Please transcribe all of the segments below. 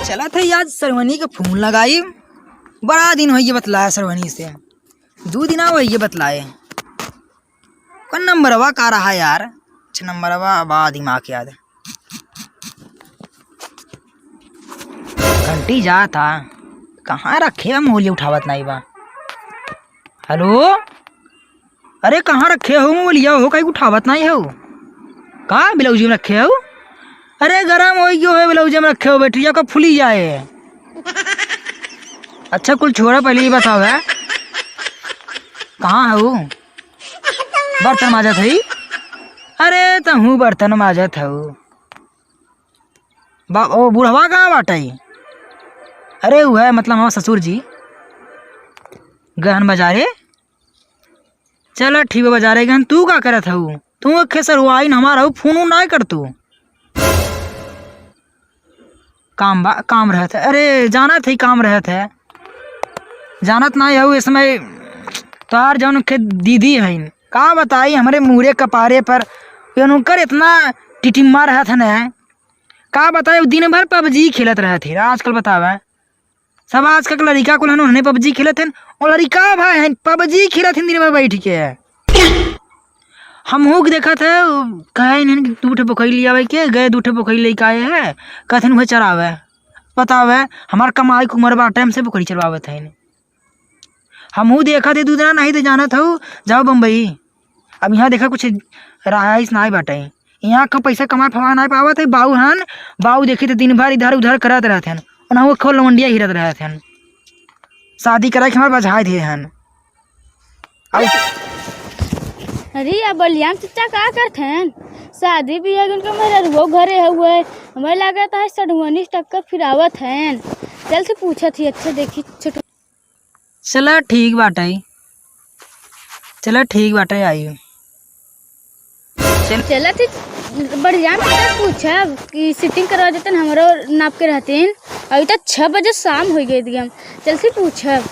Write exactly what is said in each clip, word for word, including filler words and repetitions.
चलत है यार, सरवनी के फोन लगाई। बड़ा दिन होइए बतलाए सरवनी से, दू दिना होइए बतलाए। कौन नंबरवा का रहा यार? अच्छा, नंबरवा बा दिमाग याद। घंटी जात ह, कहाँ रखे बा, मोबाइल उठावत नाई बा। हेलो, अरे कहाँ रखे हो मोबाइलिया हो, काहे उठावत नाई हो? का ब्लाउज में रखे हो? अरे गरम होइ गयो है, ब्लाउज में रखे हो, बैटरिया का फुली जाए। अच्छा कुल छोड़ा, पहले ये बताओ है कहाँ हो? बर्तन माजत है? अरे तहूँ बर्तन माजत हऊ। बा-, ओ बुढ़वा कहाँ बाटइ? अरे उहइ मतलब हमार ससुर जी गहन बजारे। चला ठीक बा, बजारे गहन। तू का करत हऊ? तू खेसरवाइन हमार हऊ, फोन उन नाहीं करतू। काम बा, काम रहत है। अरे जानत है काम रहत है, जानत नाहीं हऊ। इस समय तोहार जौन के दीदी हईन, का बताई, हमरे मूरे कपारे पर उनकर इतना टिटिम्मा रहत है न, का बताई, दिन भर पबजी खेलत रहत है। आजकल बतावा, सब आजकल के लड़िका कुल हन, उन्हने पबजी खेलत हन। और लड़िका भाई हन, पबजी खेलत हन दिन भर बैठ के। हमहू के देखत है, कहे इन्हन कि दू ठे बोकरी लियावे के, गए दू ठे बोकरी लेके आए हैं, कहत हन उहे चरावे। बतावे, हमार कमाई के उमर बाटे, हमसे बोकरी चरवावत हन। हमहू देखत है दू दिना, नाहीं तो जानत हऊ, जाओ बम्बई। अब यहाँ देखा कुछ रहाइश नाहीं बाटे, यहाँ का पैसा कमाए फमाए नाहीं पावत है। बाऊ हन, बाऊ देखी तो दिन भर इधर उधर करत रहत हन, उन्हें वो खोल लौंडिया हिरत रहत हन। शादी कराए के हमार बझाए दिए हन। अब अरे, या बलियाम चचा का करत हन? शादी बियाह के उनका मेहररुओ घरे हउए। हमें लागत है सढ़ुअनी टक्कर फिरावत हन। चल से पूछत ही, अच्छे देखी छोट। चला ठीक बाटे, चला ठीक बाटे, आई। चल। चला ठीक, बलियाम चचा पूछब कि सेटिंग करवा देतन, हमरो नाप के रहतीन। अभी तो छह बजे शाम होइ गई एकदम। चल से पूछब।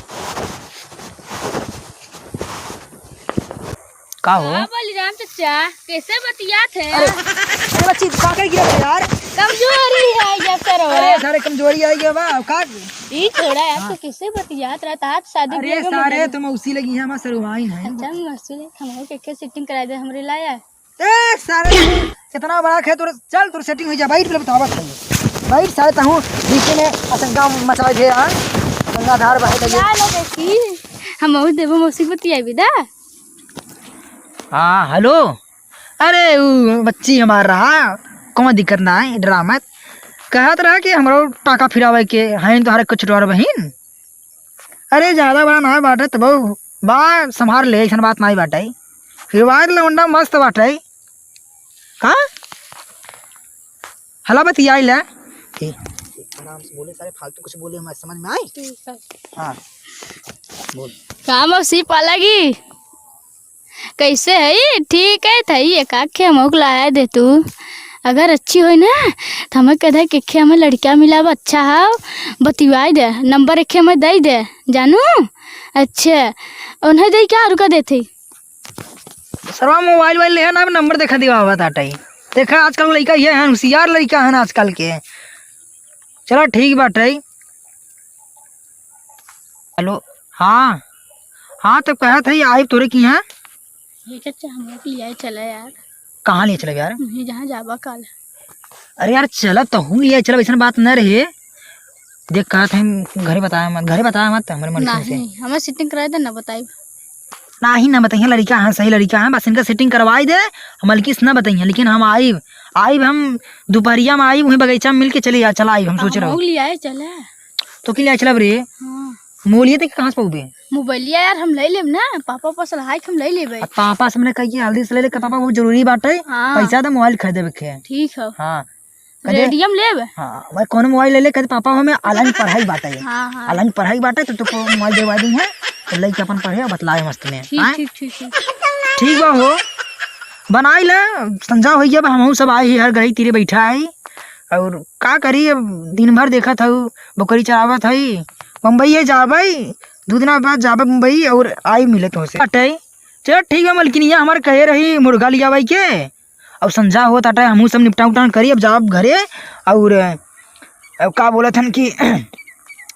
का हो? हाँ, बलिराम चचा, कैसे बतियात है? अरे, अरे बच्ची, का कर गिरा यार? कमजोरी है ये सरवा। अरे सारे कमजोरी आई है बा, का? ई छोड़ा यार, हाँ। तू कैसे बतियात रहता? आज शादी अरे ब्याह में सारे बदल- तो मौसी लगी है, हमार सरवाइन है। अच्छा, मौसी लगी, हमहू के, के सेटिंग करा दे, हमरे लाया। ए सारे, कितना बड़ा खेत तोरे, चल तोर सेटिंग हो जा, बैठ, पहले बतावत है। बैठ सारे, तहूँ बीच में आशंका मचावे दे यार, गंगाधार बहे लगे। क्या लगे कि हम और देबो मौसी बतियाबी दा? हाँ, हेलो। अरे, उ बच्ची हमार रहा, कौनो दिक्कत ना है, डरा मत। कहत रहा कि हमरो टाका फिरावे के, हैं तोहरे कुछ छोटवार बहिन। अरे, ज्यादा बड़ा ना बाटे, तबो बा, संभार ले, ऐसन बात नाई बाटे। फिर वायर लौंडा मस्त बाटे। का? हला बतियाई ले। ए, आराम से बोले, सारे फालतू कुछ बोले, हमारे समझ में आई? ठीक है। हाँ, बोल। का मौसी पालागी? कैसे है? ठीक है, थई एक आखे हमहू के लाया दे तू। अगर अच्छी होई ना, तो हमें कह दे कि खे हमें लड़किया मिलावा, अच्छा हाव, बतिवाई दे, नंबर एक हमें दे दे, जानू? अच्छे, उन्हें दे क्या, रुका देते। सरवा मोबाइल वाइल ले है ना, नंबर देखा दिवावा ताटे। देखा आजकल लइका ये हैं, होशियार लइका हैं आजकल के। चला ठीक बाटे। हेलो, हाँ, हाँ, तो कहत है आइब तोरे किहाँ। ये चाचा, हम लोग ले आए चला यार। कहाँ ले चलब यार? ये जहाँ जाबा काल। अरे यार, चलब तो हम ले आए चलब, ऐसन बात न रहे। देख, कहत है घरे बताया मत, घरे बताया मत, हमरे मन से। नहीं, हमें सेटिंग कराए दे, ना बताइब। नाही ना बताइए, लड़िका हैं, सही लड़िका हैं, बस इनका सेटिंग करवाई दे, हम मलकिस ना बताइए, लेकिन हम आइब, आइब हम दोपहरिया में आइब, वहीं बगीचा में मिल के चली आ, चला आइब, हम सोच रहे हम हो। ले आए चला। तो के ले आए चलब रे? हाँ। मोबाइलिया ते कहाँ से पाउबे? मोबाइलिया यार हम ले लेब ना, पापा पास रहा है, हम ले लेबे। आ पापा से हमने कहिए हल्दी से ले ले, पापा बहुत जरूरी बात है, हाँ। पैसा दे मोबाइल खरीदे के। ठीक है। हाँ। कदे रेडियम लेब? हाँ, मैं कौनो मोबाइल ले ले, कदे पापा हमें ऑनलाइन पढ़ाई बाटे। हाँ, हाँ। ऑनलाइन पढ़ाई बाटे, तो तुमको मोबाइल देवा दी है, तो लेके अपन पढ़े और बतलाए मस्त में। ठीक, हाँ? ठीक, ठीक, ठीक। ठीक बा हो, बनाई ले, संझा होइया बा, हमहू सब आए ही, हर गली तीरे बैठा है। और का करी, अब दिन भर देखत हऊ, बकरी चरावत हई, बम्बई है जाबई, दू दिना बाद जाबे बम्बई और आई मिले तोहसे। अटई, चल ठीक बा मलकिनिया, हमार कहे रही मुर्गा लियावई के, अब संझा होत अटई, हमहू सब निपटान उपटान करी, अब जाब घरे और अब का बोलत हन कि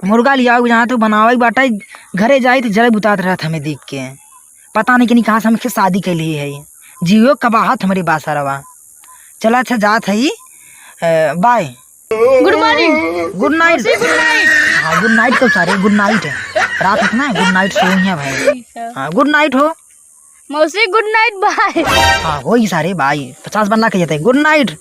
मुर्गा लियाओ, जहाँ तो बनावे के बाटे, घरे जाई तो जरे बुतात रहत हमें देख के। पता नहीं कि नहीं कहाँ से हमके शादी कैली है। जियो कबाहत हमरे बासरवा। चला अच्छा जात है, bye. Good morning. Good night. मौसी, गुड नाइट। हाँ, गुड नाइट तो सारे, गुड नाइट। रात होत ना, गुड नाइट सोइहैं भाई। ठीक है। हाँ, गुड नाइट हो। मौसी, गुड नाइट, बाय। हाँ, होई सारे, बाय। पचास बनला के जाते, गुड नाइट।